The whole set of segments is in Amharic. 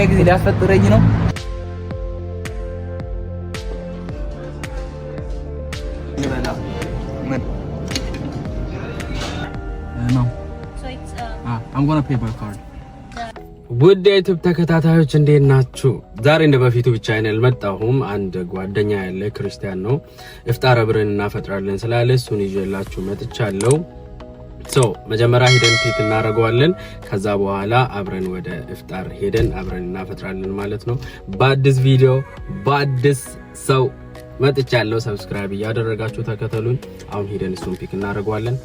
ለመጀመሪያ ጊዜ ሊያስፈጥረኝ ነው። ምን ነው? I'm gonna pay by card. ውድ የ YouTube ተከታታዮች እንዴት ናችሁ? ዛሬ እንደ በፊቱ ብቻዬን አልመጣሁም። አንድ ጓደኛ ያለ ክርስቲያን ነው። እፍጣር አብረን እናፈጥራለን ስላለ እሱን ይዤላችሁ መጥቻለሁ። So መጀመሪያ ሄደን pick እናደርገዋለን። ከዛ በኋላ አብረን ወደ እፍጣር ሄደን አብረን እናፈጥራለን ማለት ነው። በአዲስ ቪዲዮ በአዲስ ሰው መጥቻለሁ። Subscribe እያደረጋችሁ ተከተሉን። አሁን ሄደን እሱን pick እናደርገዋለን።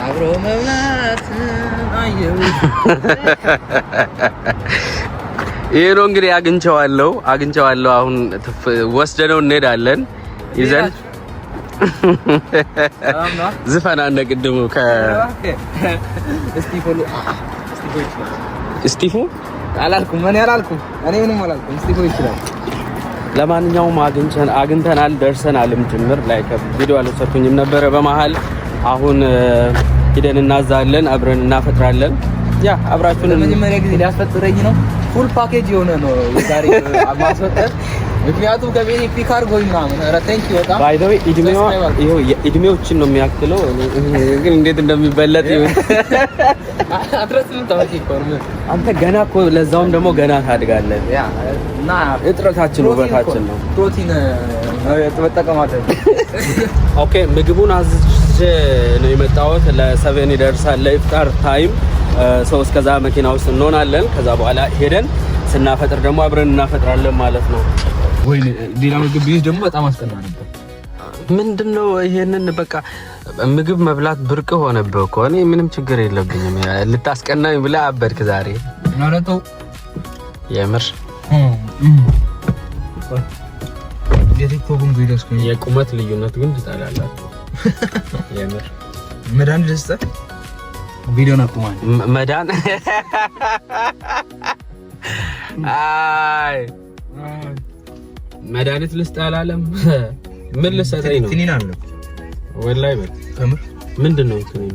አብሮ መብላት አየሁ። ይሄ ነው እንግዲህ፣ አግኝቼዋለሁ አግኝቼዋለሁ። አሁን ወስደነው እንሄዳለን ይዘን ዝፈና እንደ ቅድሙ። እስጢፎ አላልኩም፣ እኔ አላልኩም፣ እኔ ምንም አላልኩም። እስጢፎ ይችላል። ለማንኛውም አግኝተናል፣ ደርሰናልም ጭምር። Like ቪዲዮ አልወሰድኩኝም ነበረ በመሀል። አሁን ሂደን እናዛለን፣ አብረን እናፈጥራለን። Yeah፣ አብራችሁን ለመጀመሪያ ጊዜ ሊያስፈጥረኝ ነው። Full package የሆነ ነው የዛሬ ማስፈጠር። ምክንያቱም ከቤቴ pick አድርጎኝ ምናምን። ኧረ thank you በጣም። By the way እድሜዋ ይኸው እድሜዎችን ነው የሚያክለው፣ ግን እንዴት እንደሚበለጥ ይሁን። 18 ዓመት እኮ ነው። አንተ ገና እኮ፣ ለዛውም ደግሞ ገና ታድጋለህ። Yeah፣ እና እጥረታችን ውበታችን ነው። ፕሮቲን መጠቀም አለብን። Okay፣ ምግቡን አዝዤ ነው የመጣሁት። ለ 7 ይደርሳል ለኢፍጣር time። So እስከዛ መኪና ውስጥ እንሆናለን። ከዛ በኋላ ሄደን ስናፈጥር ደግሞ አብረን እናፈጥራለን ማለት ነው። ወይኔ፣ ሌላ ምግብ ቢይዝ ደግሞ በጣም አስጠላ ነበር። ምንድነው ይሄንን በቃ ምግብ መብላት ብርቅ ሆነብህ እኮ። እኔ ምንም ችግር የለብኝም። ልታስቀናኝ ብለህ አበድክ ዛሬ። ኧረ ተው። የምር። የቲክቶኩን ቪዲዮ እስኪ የቁመት ልዩነት ግን ትጠላላችሁ። የምር። መድኃኒት ልስጥህ? ቪዲዮን አቁማል። መዳን አይ መድኃኒት ልስጥህ አላለም። ምን ልሰጠኝ ነው? ትኒን አለ። ወላሂ በል። ከምር። ምንድን ነው ትኒኑ?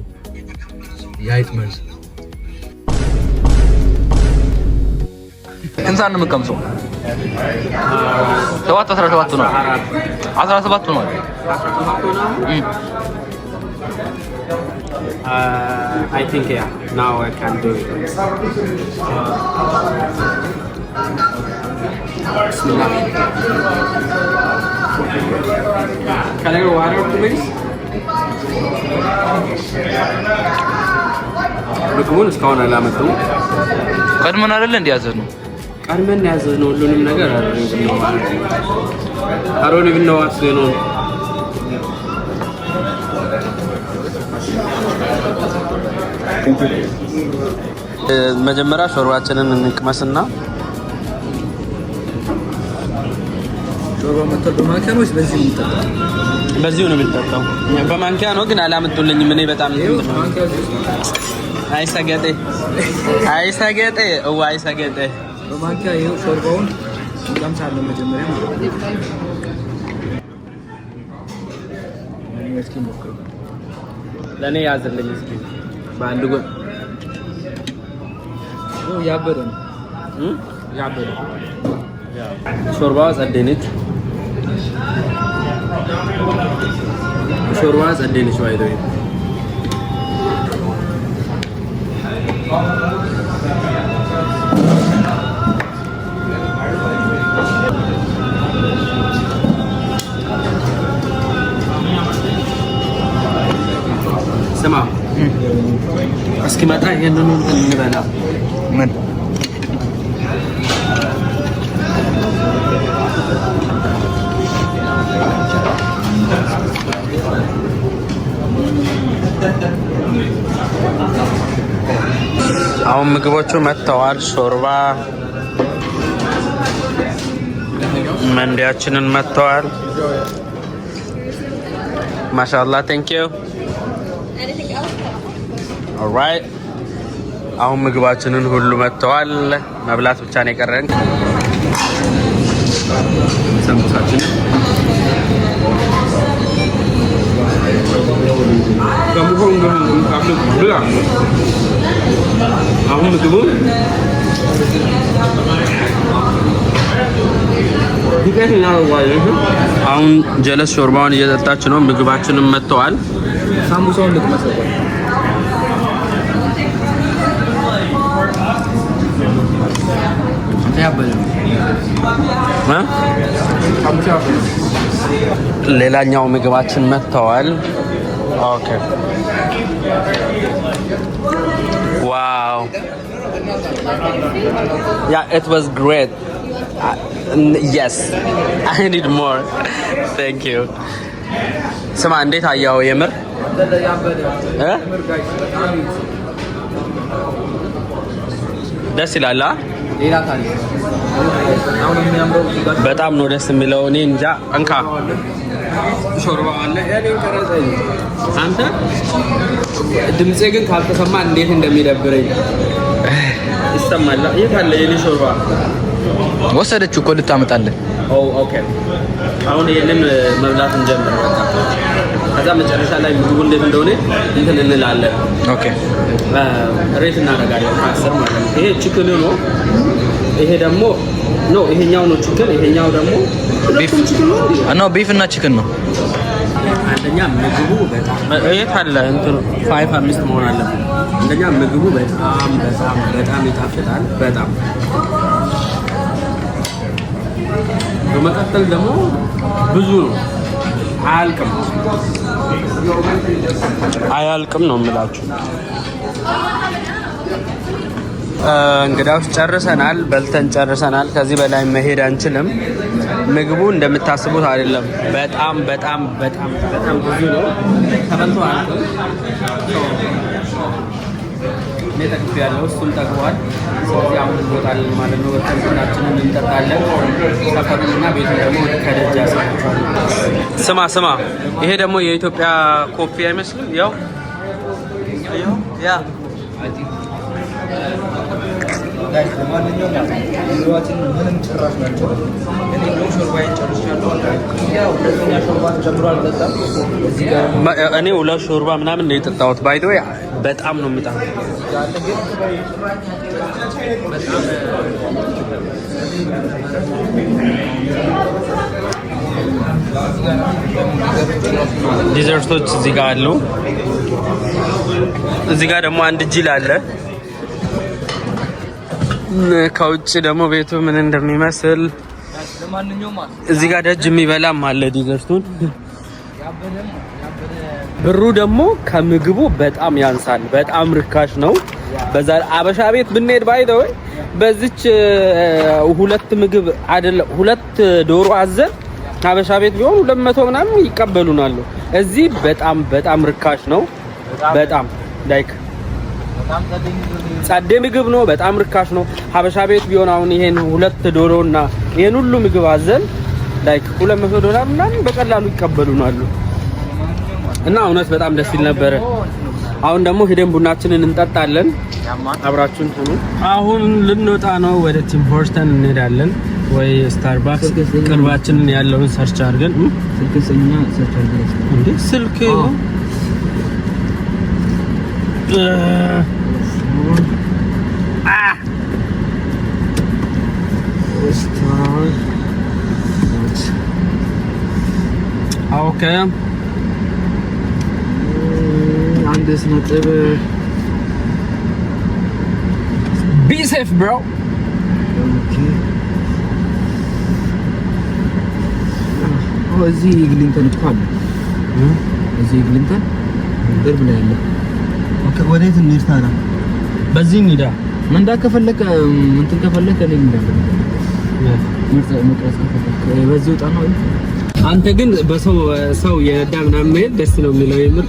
የአይጥ መርዝ። ስንት ሰዓት ነው የምትቀምሰው? 7:17 ነው። 17 ነው። I think, yeah, now I can do it. Bismillah. Can I get water, please? ምግቡን እስካሁን አላመጡም። ቀድመን አይደለ እንደ ያዘዝነው? ቀድመን ያዘዝነው ሁሉንም ነገር። I don't even know what's going on. መጀመሪያ ሾርባችንን እንቅመስና ሾርባ መጥቷል። በማንኪያ ነው ወይስ በዚህ ነው የሚጠጣው? በዚሁ ነው የሚጠጣው። በማንኪያ ነው ግን አላመጡልኝም። እኔ በጣም ማንኪያ እዚህ ውስጥ ነው። አይ ሰገጤ፣ አይ ሰገጤ፣ እዋ አይ ሰገጤ። በማንኪያ ይኸው ሾርባውን እንቀምሳለን መጀመሪያ ማለት ነው። እኔ እስኪ ሞክረው። ለእኔ ያዝልኝ እስኪ በአንድ ጎን። ያበደ ነው፣ ያበደ። ሾርባዋ ጸዴ ነች። ሾርባዋ ጸዴ ነች። By the way ስማ፣ እስኪመጣ ይሄንኑ እንትን እንበላ። ምን? አሁን ምግቦቹ መጥተዋል። ሾርባ መንዲያችንን መጥተዋል። ማሻአላህ፣ thank you። Alright፣ አሁን ምግባችንን ሁሉ መጥተዋል። መብላት ብቻ ነው የቀረን። ሰንቡሳችንን ብላ። አሁን ምግቡን ዱቄት እናደርገዋለን። አሁን ጀለስ ሾርባውን እየጠጣች ነው። ምግባችንም መጥተዋል። ሳምቡሳውን ልቅመሰው። አንተ ያበደ ነው። እ? ሳምቡሳ ያበደ ነው። ሌላኛው ምግባችን መጥተዋል። Okay, wow, yeah, it was great. Yes, I need more, thank you። ስማ፣ እንዴት አየኸው? የምር ያበደ እ? የምር guys በጣም ደስ ይላል። አ? ሌላ ታሪክ። በጣም ነው የሚያምረው። እዚህ ጋር በጣም ነው ደስ የሚለው። እኔ እንጃ። እንካ፣ ሾርባ አለ። አንተ ድምፄ ግን ካልተሰማ እንዴት እንደሚደብረኝ። ይሰማል። የት አለ የኔ ሾርባ? ወሰደችው እኮ ልታመጣለን። Oh, okay። አሁን ይሄንን መብላት እንጀምር በቃ። ከዛ መጨረሻ ላይ ምግቡ እንዴት እንደሆነ እንትን እንላለን። Okay. Rate እናደርጋለን ከ10 ማለት ነው። ይሄ chicken ነው። ይሄ ደግሞ no፣ ይሄኛው ነው chicken፣ ይሄኛው ደግሞ Beef ነው። Beef እና chicken ነው። አንደኛ ምግቡ በጣም፣ የት አለ እንትኑ፣ five አምስት መሆን አለበት። አንደኛ ምግቡ በጣም በጣም በጣም ይጣፍጣል። በጣም። በመቀጠል ደግሞ ብዙ ነው፣ አያልቅም፣ አያልቅም ነው የምላችሁ። እንግዳውስ ጨርሰናል፣ በልተን ጨርሰናል። ከዚህ በላይ መሄድ አንችልም። ምግቡ እንደምታስቡት አይደለም። በጣም በጣም በጣም በጣም ብዙ ነው። ተበልቶ አያልቅም። እኔ ጠግቤያለሁ፣ እሱም ጠግቧል። ስለዚህ አሁን እንወጣለን ማለት ነው። ወጥተን ቡናችንን እንጠጣለን። ሰፈሩንና ቤቱን ደግሞ ከደጅ ያሳያችኋለሁ። ስማ ስማ፣ ይሄ ደግሞ የኢትዮጵያ coffee አይመስልም? ያው Yeah guys፣ ለማንኛውም ምግባችን ምንም ጭራሽ ናቸው። እኔ እንደውም ሾርባዬን ጨርሻለሁ። ያው ሁለተኛ ሾርባ ተጨምሮ አልጠጣም። እዚህ ጋር እኔ ሁለት ሾርባ ምናምን ነው የጠጣሁት። By the way በጣም ነው የሚጣፍጥ። ያለ ግን በጣም Dessert ኦች እዚህ ጋር አሉ። እዚህ ጋር ደግሞ አንድ ጅል አለ። ከውጭ ደግሞ ቤቱ ምን እንደሚመስል ለማንኛውም ማለት እዚህ ጋር ደጅ የሚበላም አለ dessert ኡን። ያበደም ያበደ። ብሩ ደግሞ ከምግቡ በጣም ያንሳል። በጣም ርካሽ ነው። በዛ አበሻ ቤት ብንሄድ by the way በዚች ሁለት ምግብ አይደለም ሁለት ዶሮ አዘን አበሻ ቤት ቢሆን 200 ምናምን ይቀበሉናል። እዚህ በጣም በጣም ርካሽ ነው። በጣም like በጣም ጸዴ ምግብ ነው። በጣም ርካሽ ነው። ሀበሻ ቤት ቢሆን አሁን ይሄን ሁለት ዶሮ እና ይሄን ሁሉ ምግብ አዘን like 200 ዶላር ምናምን በቀላሉ ይቀበሉናል። እና እውነት በጣም ደስ ይል ነበረ። አሁን ደግሞ ሄደን ቡናችንን እንጠጣለን። አብራችሁን ሁኑ። አሁን ልንወጣ ነው። ወደ Tim Horton እንሄዳለን ወይ Starbucks ቅርባችንን ያለውን search አድርገን ስልክ ስኛ search አድርገን እንዴ ስልክ ነው። አ Star Okay. አንድ ነጥብ Be safe, bro. Okay. እዚህ Eglinton እኮ አለ። እዚህ Eglinton ቅርብ ላይ አለ። Okay፣ ወዴት እንሂድ ታዲያ? በዚህ እንሂዳ። መንዳት ከፈለክ፣ እንትን ከፈለክ እኔ እንዳለ ምርጥ መቅረጽ ከፈለክ በዚህ ውጣ ነው። አንተ ግን በሰው ሰው የነዳ ምናምን መሄድ ደስ ነው የሚለው የምር።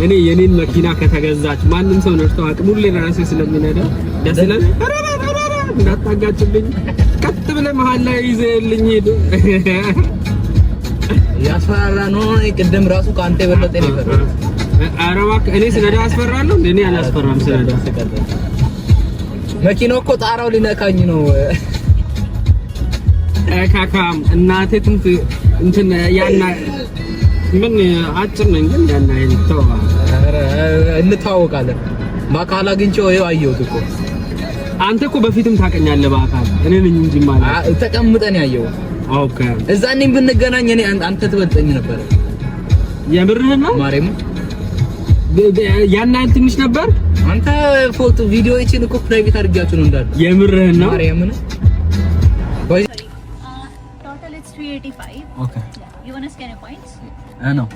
እኔ የኔን መኪና ከተገዛች ማንም ሰው ነድቶ አቅም ሁሌ ራሴ ስለሚነዳ ደስ ይላል። ኧረ ኧረ ኧረ እንዳታጋጭብኝ፣ ቀጥ ብለህ መሀል ላይ ይዘህልኝ ሂድ። ያስፈራራ ነው። እኔ ቅድም ራሱ ከአንተ የበለጠ ነው የፈራሁት። ኧረ እባክህ፣ እኔ ስነዳ አስፈራለሁ እንዴ? እኔ አላስፈራም ስነዳ። መኪናው እኮ ጣራው ሊነካኝ ነው። ካካም እናቴ ትምት እንትን ያና ምን አጭር ነኝ ግን ያን ያህል ተው። ኧረ እንተዋወቃለን። በአካል አግኝቼው ይኸው አየሁት እኮ። አንተ እኮ በፊትም ታውቀኛለህ በአካል፣ እኔ ነኝ እንጂ ማለት ተቀምጠን ያየሁት። Okay። እዛ እኔም ብንገናኝ እኔ አንተ ትበልጠኝ ነበር። የምርህን ነው? ማርያም። ያን ያህል ትንሽ ነበር? አንተ ፎቶ ቪዲዮዎችን እኮ private አድርጊያቸው ነው እንዳለ። የምርህን ነው? ማርያምን። Total it's 385. Okay. Yeah. You wanna scan your points? ነው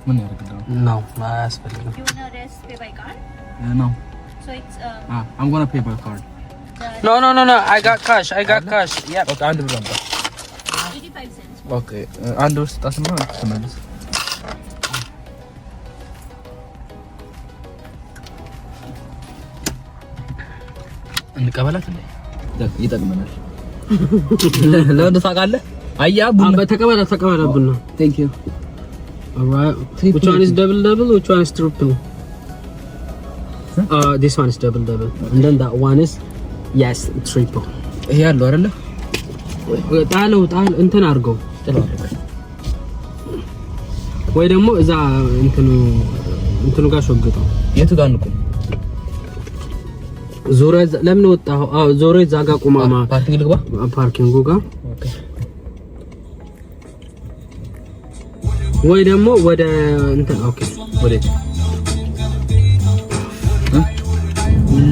ምን ያደርግልሃል? ነው አያስፈልግም። You wanna rest pay by card? ነው። So it's I'm gonna pay by card. the No, I got cash, I got cash, yeah. Okay, አንድ ብር አምጣ። 85 cents. Okay, አንድ ብር ስጣትና ተመለስ። እንቀበላት እንዴ? ይጠቅመናል። ለምን ታውቃለህ? አያ ቡና። ተቀበላ ተቀበላ ቡና። Thank you. Alright. Which one is double double? Which one is triple? This one is double double, and then that one is, yes, triple. ይሄ ያለው አይደለ? ጣለው ጣል እንትን አድርገው ወይ ደግሞ እዛ እንትኑ ጋር ሾግጠው። የቱ ጋር እንቁም? ዞረ ለምን ወጣሁ? አዎ ዞረ እዛ ጋር ቁማማ። Parking ልግባ? Parking ኡ ጋር። Okay. ወይ ደግሞ ወደ እንትን፣ okay. ወዴት?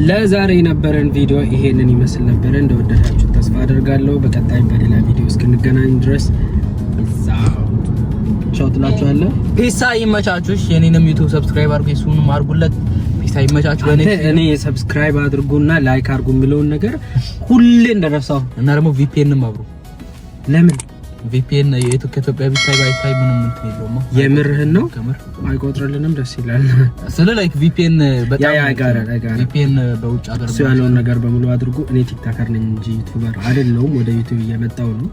ለዛሬ የነበረን ቪዲዮ ይሄንን ይመስል ነበረ። እንደወደዳችሁ ተስፋ አደርጋለሁ። በቀጣይ በሌላ ቪዲዮ እስክንገናኝ ድረስ ቻው ትላችኋለሁ። ፒሳ ይመቻችሁ። የኔንም YouTube subscribe አድርጉ፣ የሱንም አድርጉለት። ፒሳ ይመቻችሁ። በኔ እኔ subscribe አድርጉና like አድርጉ የሚለውን ነገር ሁሌ እንደረሳው። እና ደግሞ VPN ም አብሩ። ለምን? VPN ከኢትዮጵያ ቢታይ ባይታይ ምንም እንትን የለውም። የምርህን ነው? ከምር። አይቆጥርልንም። ደስ ይላል። ስለ like VPN በጣም Yeah, I got it, I got it. VPN በውጭ ሀገር እሱ ያለውን ነገር በሙሉ አድርጉ። እኔ TikToker ነኝ እንጂ YouTuber አይደለሁም። ወደ YouTube እየመጣው ነው።